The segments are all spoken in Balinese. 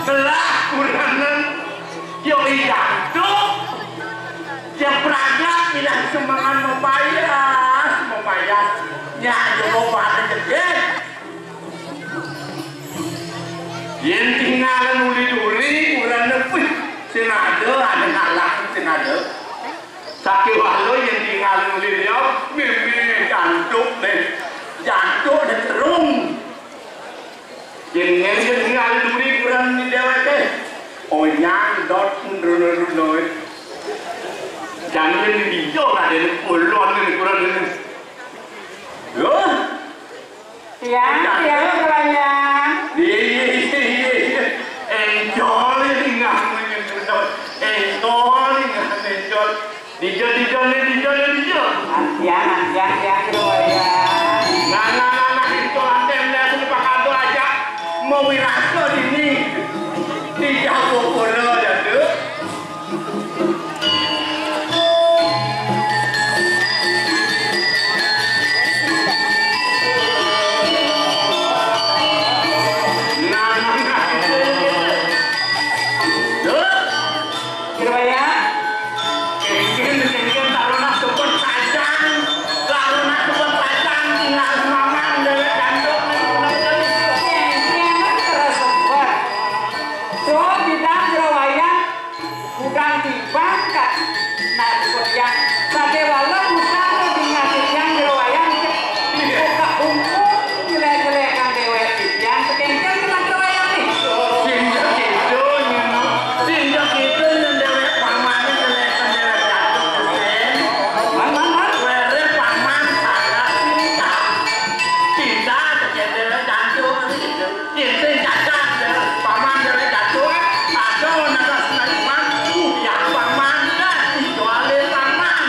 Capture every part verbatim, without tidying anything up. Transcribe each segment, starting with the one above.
Belah kuranen yo ijantuk. Yang pragat bilang semangan membayas, membayas. Nyak aja mau pada jeget. Yen tinggal nuli duri, kuranen, wih, sing ada, ada ngalah, sing ada. Sakéwala yen tinggal nuli dia, mimih jantuk deh. Jantuk deh terung. Yen ngene tinggal duri kurang di dewek deh. Onyang dot ndrono-ndrono. Jangan di dia ada pulon ini kurang ini. Loh, tiang, tiang kelayang. Iya, iya, iya, iya. Encol ini nggak menyentuh. Encol ini nggak encol. Dija, dija, ne, dija, ne, dija. Tiang, tiang, tiang, kelayang. Nah, nah, nah, nah, itu antem dah, aku pakado aja. Mau wirasa dini. Dija, aku pula, ya, tuh. Nah, nah, nah. Duh. Kira ya? Kengken, kengken, taruna support pajang. Taruna support pajang, tinggal mamang, dewek jantuk. Kengken terus support. So, kita kira wayang. Bukan tiban, Kak. Nah, kemudian, sakéwala bukan lo dengan yang jero wayang, cek. Buka bungkuk, jelek-jelekan dewek titiang, sekengkeng dengan jero wayang nih. Sing begitu, nyono. Sing begitu, nyen dewek pamane jelek, dewek jatuh, kesen. Man, man, man. Were paman salah cinta. Cinta, sekengkeng dewek jatuh, gitu. Yen sing cacat, paman dhewe jatuh, aduh, nang seneng iman, uh, ya paman, dah, kecuali paman,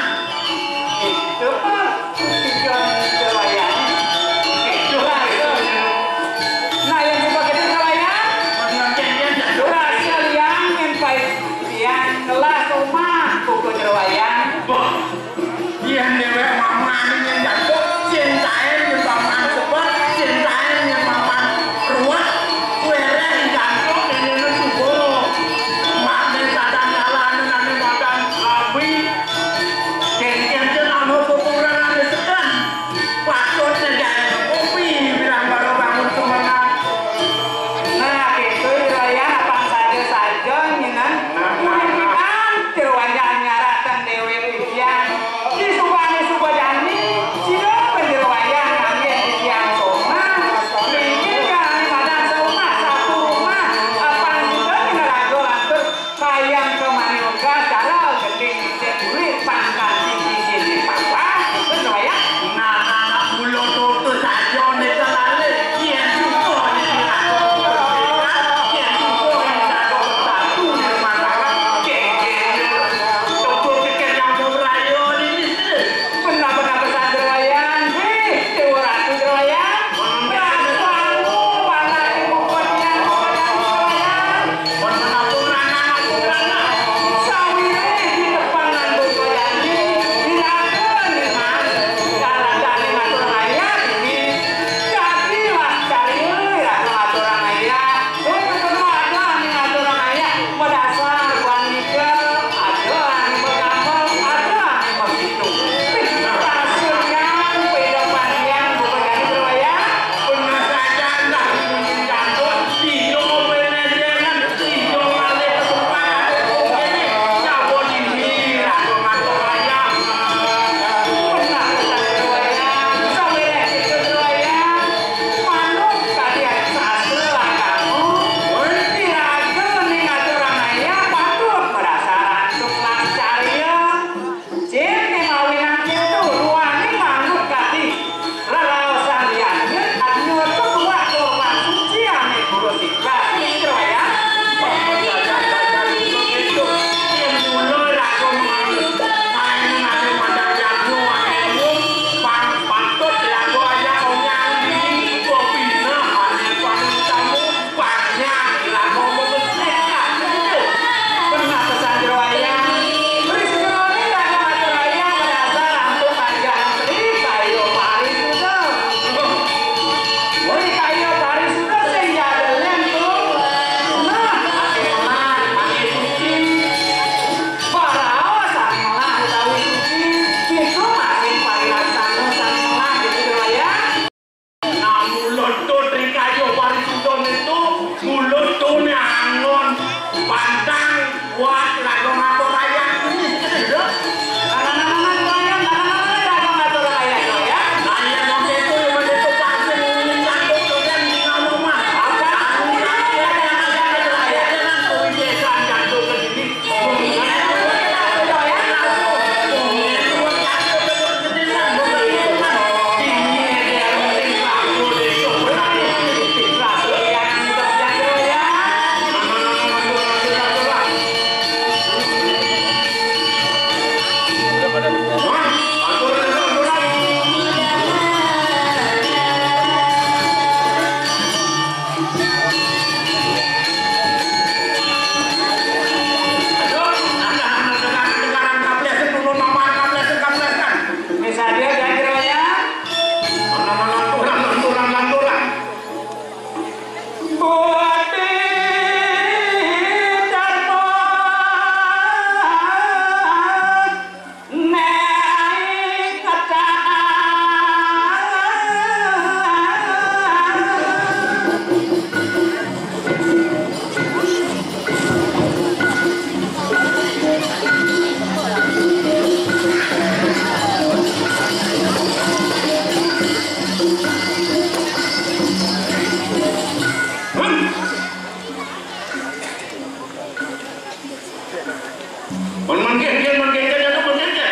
Mungkin dia, mungkin dia, mungkin dia.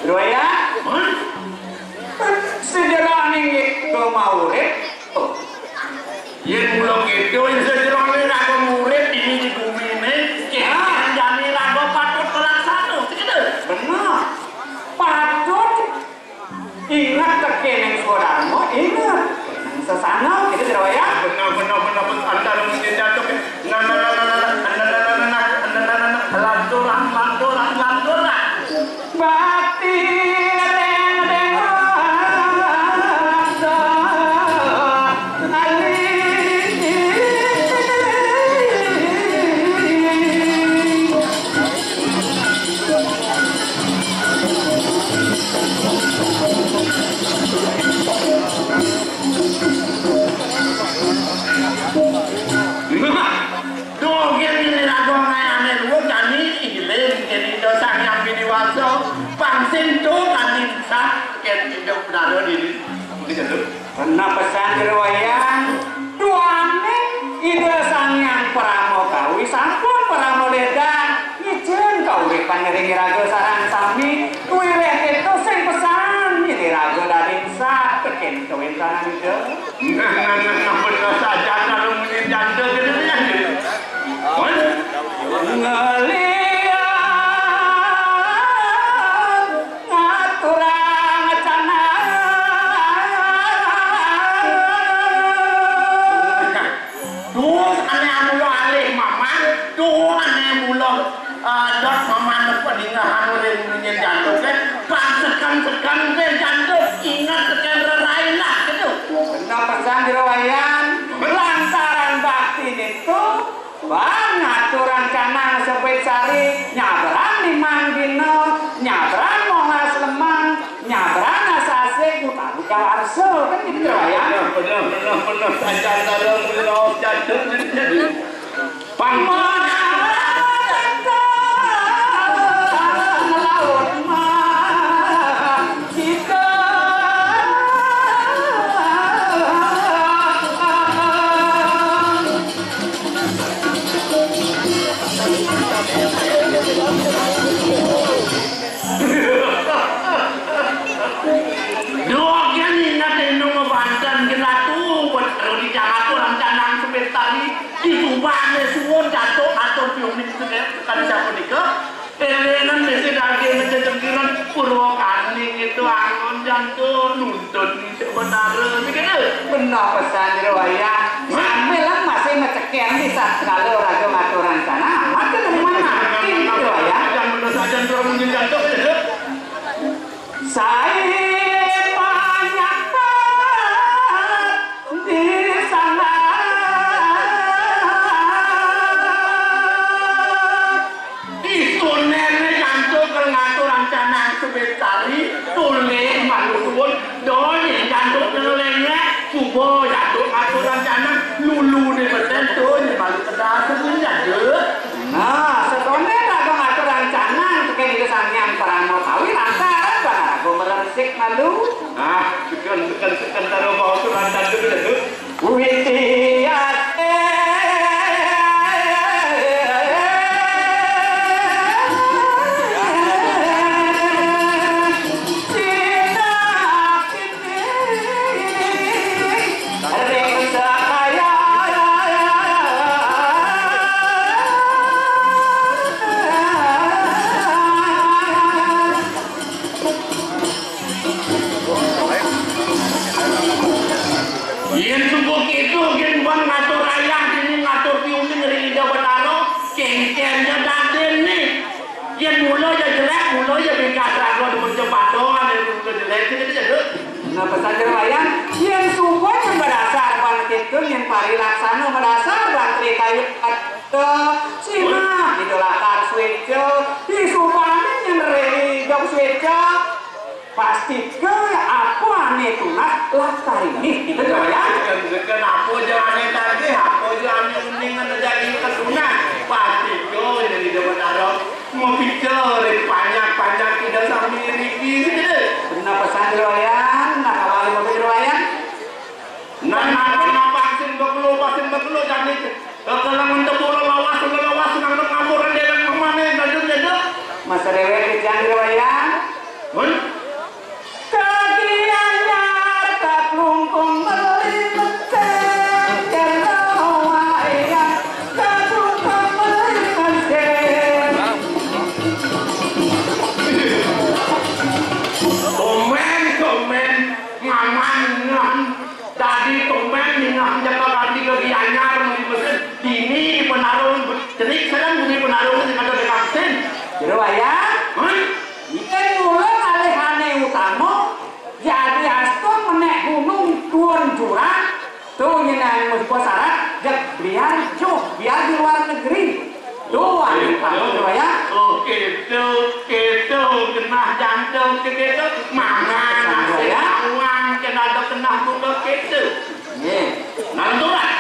Lho ya? Hah? Sejarah ning itu mau urip. Yen mula kéto, yen sejarah ning raga urip dini di bumine, kéné jani raga patut pelaksana. Segitu. Bener. Patut inget teké ning swadharma, inget ning sesana, gitu, Jero ya. Bener, bener, bener, bener. Antara mungkin jatuh, nah, nah, nah, nah, nah, nah, nah, nah, nah, nah, nah, nah, nah, nah, lanturan, lanturan, lanturan. Bakti ning déwasa lali. Duh, yen ngene raga ngae ame luwung jani iling yen Ida Sang Hyang Widi Wasa, pangsin to kanin sah yen Ida Betara dini. Mungkin jatuh. Kena pesan Jero Wayan, duaning Ida Sang Hyang Parama Kawi sampun parama ledang, ngijin kauripan ring iraga sareng sami, wiwih keto sing pesan yen iraga dadi sah tekén kawéntenan Ida. Nah, nah, nah, nah, bener saja kalau muni janda gitu ya. Mana? Ngeliat ngaturang canang. Duh, ane anu alih mamang, duh, ane mula, eh, dot mamang paninggahan oleh munyin janda, kan? Pas sekan-sekan ke janda, ingat tekan rerain lah, gitu. Bener pesan Jero Wayan, lantaran bakti nitu, bang ngaturang canang sebit sari, nyabrang limang dina, nyabrang molas lemang, nyabrang asasik, utawi kawarsa, kan gitu, Jero Wayan. Bener, bener, bener, bener, sajan dalam bener, janda, janda. Pang- Duh, yen inget enung banten kena tuwet, karo dijangaku lancanang sementari, ditubane suwun catuk atur piuning tekan sapunika. Elingan dese daging ngejejengkiran Purwakaning itu angon jantung nuntut Betara, begitu. Bener pesan Jero Wayan. Sambil masih ngeceken di sat kala raga ngatur rencana, amat ke terima nanti, Jero Wayan. Jangan bener saja, Jero, munyin jantung, ya. Saya banyak di sana. Istunene ngantuk ngatur rencana sebetari, tulih malu suwun, doi ngantuk ngelengek, suba ngantuk ngatur rencana, lulune beten, doi malu kedas, sebenarnya. Nah, setone raga ngatur rencana, tekan Ida Sang Hyang Parama Kawi, lantaran bang raga merensik malu. Nah, seken, seken, seken, taruh bau tu rencana tu, tu. Yen subuh kéto, yen ban ngatur ayah, dini ngatur piuning ring Ida Betara, kéngkén ja dadéné. Yen mula ja jelék, mula ja bingkas raga demen jembatan, yen mula jelék, kéto ja, Dut. Nah, pesan Jero Wayan, yen subuh yen badasar ban kéto, yen parilaksana badasar ban trikayu. Sinah, Ida Lakar Swéca, disubane nyendrei Dok Swéca. Pastika apa ane tunas Lakar ini, gitu, Jero Wayan. Seken, seken, apa ja ane tagih, apa ja ane uning ane dadi ketunas. Pastika jadi Ida Betara mapica ring panjak-panjak Ida sami niki, gitu. Bener pesan Jero Wayan, nah, kawali mapica Jero Wayan. Nah, nah, nah, nah, pasin bekelo, pasin bekelo, jani. Kekelengan tebul lawas, lawas, nang ngamur, nang pemane, nang Wayang. Mun? Ka Gianyar, ka Klungkung beli mesin, jero wayang, ka Klungkung beli mesin. Tumben, tumben, ngaman ngan. Dadi tumben ningeh jaka kanti ka Gianyar beli mesin. Dini di Penarung, cenik sedeng di Penarung sing ada di vaksin. Jero wayang. Hah? Yen mula kalihane utama, jadi astung menek gunung tuwun jurang, to nyenang muspa syarat, jeg biar joh, biar di luar negeri. To, anu, anu, ya. Oh, gitu, gitu, genah jantung, gitu, mangan, nasi, ya. Uang, kena ada genah buka, gitu. Nggih. Nah, betul, Pak.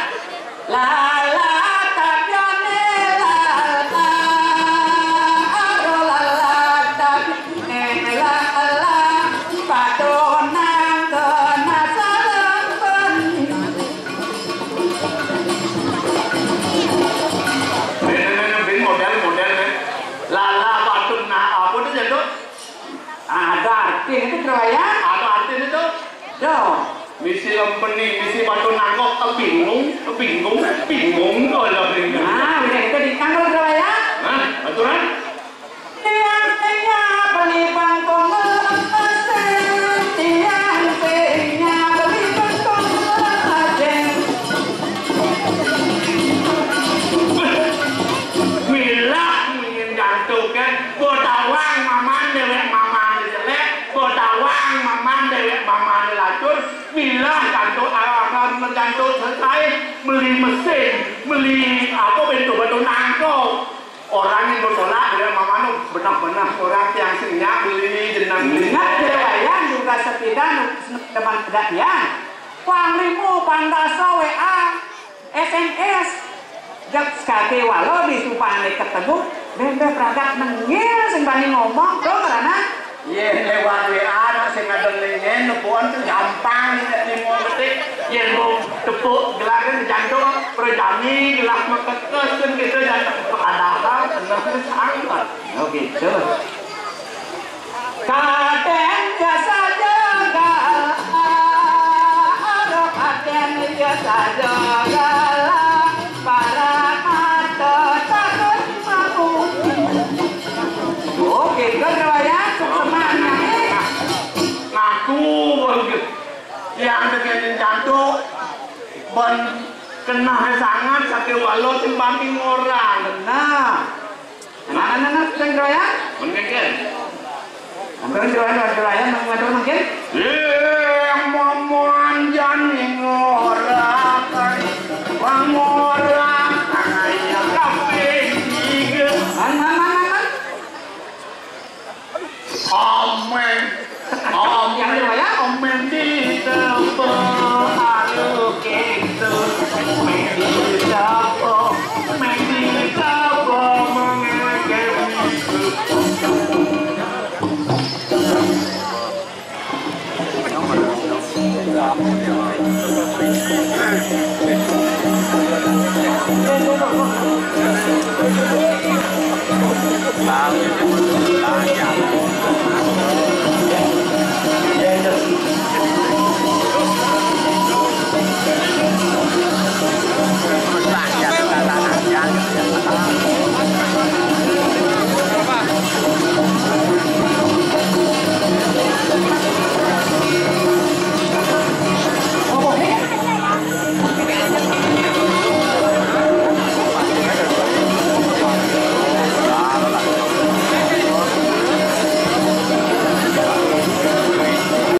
Lala tapiane lala, aro lala tapiane lala, padonang kena salempen. Nih, nih, nih, nih, bin model, model, nih. Lala patut nah, apa tuh, Jenduk? Ada arti itu, Jero Wayang. Ada arti itu. Yo. Misi lempeni, misi batu nangkok, bingung, bingung, bingung, kalau bingung. Nah, udah itu ditangkal, Jero Wayang. Hah? Aturan? Tiang sing nyabeli bangkong lemesin, tiang sing nyabeli bangkong lemesin. Milah mungkin jantuk kan, bodawang maman dewek maman jelek, bodawang maman dewek maman lacur, milah jantuk akan menjantuk selesai, beli mesin, beli apa bentuk batu nangkok. Orang yang bertolak dewek maman benah-benah orang yang sing nyak beli jenang beli. Ingat, Jero Wayang juga sepeda nu teman ada tiang. Panglima Pandasa W A. S M S. Jeg sekate walo di supane ketemu, bembe pragat nengil sing bani ngomong, to, karena yen lewat W A nak sing ada lengen, nepuan tu gampang, tinggal lima detik. Yen mau tepuk gelar kan jantung, perjani gelar mekekes kan gitu, jantung padahal bener sangat. Oh, gitu. Kaden jasa jagal, aro kaden jasa jagal, para mata takut mampu. Oke, kan riwayat semangat. Ngaku, yang dengan jantung, ben kenal sangat, sakit walau timbang orang. Nah. Nah, nah, nah, nah, sing Jero Wayang. Mungkin kan? Mungkin Jero Wayang, Jero Wayang, mungkin, mungkin. Eh, mama.